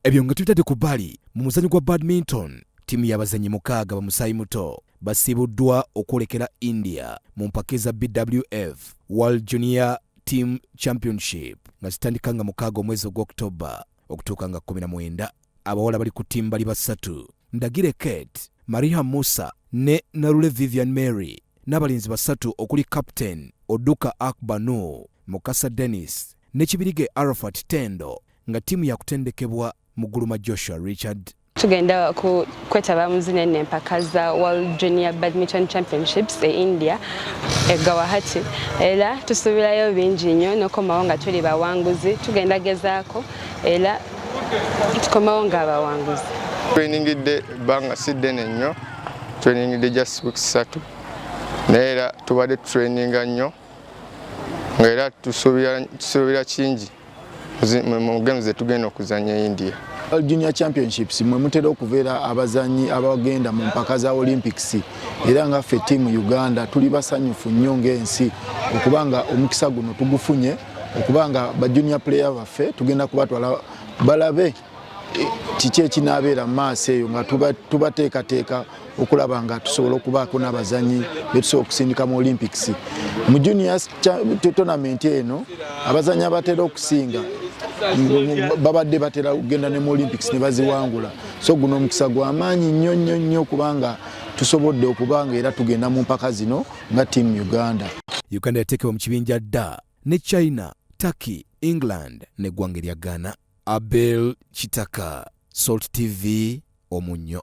Ebyo nga tubitadde ku bbali, mu muzannyo gwa badminton, ttiimu y'abazannyi mukaaga bamusaayi muto basiibuddwa okwolekera India mu mpaka eza BWF World Junior Team Championship nga zitandika nga 6 omwezi ogwa October okutuuka nga 19. Abawala bali ku ttiimu bali basatu, Ndagire Kate, Mariha Musa ne Nalule Vivian Mary n'abalinzi basatu okuli Captain Oduka Akbar Noor, Mukasa Dennis ne Kibirige Arafat Tendo nga ttiimu yakutendekebwa Muguluma Joshua Richard. Tugenda kwetaba mu zino eno empaka za World Junior Badminton Championships e India e Guwahati, era tusuubirayo bingi nnyo n'okukomawo nga tuli bawanguzi. Tugenda gezaako era tukomawo ng'abawanguzi. Trainingidde ebbanga si ddene nnyo, trainingidde just weeks 3, naye era tubadde tutraininga nnyo nga era tusuubira kingi mu games zetugenda okuzannya India. Junior Championships mwe mutera okubeera abazannyi abagenda mu mpaka za Olympics, era nga ffe ttiimu Uganda tuli basanyufu nnyo ng'ensi okuba nga omukisa guno tugufunye, okuba nga ba junior player baffe tugenda kubatwala balabe kiki ekinaabeera mu maaso eyo, nga tubateekateeka okulaba nga tusobola okubaako n'abazannyi betusobola okusindika mu Olympics. Mu junior tournament eno abazannyi abatera okusinga babadde batera kugenda ne mu Olympics ne baziwangula, so guno omukisa gwa maanyi nnyo nnyo nnyo kubanga tusobodde okuba nga era tugenda mu mpaka zino nga ttiimu Uganda. Uganda yateekebwa mu kibinja dda ne China, Turkey, England n'eggwanga erya Ghana. Abel Kitaka, Salt TV, Omunnyo.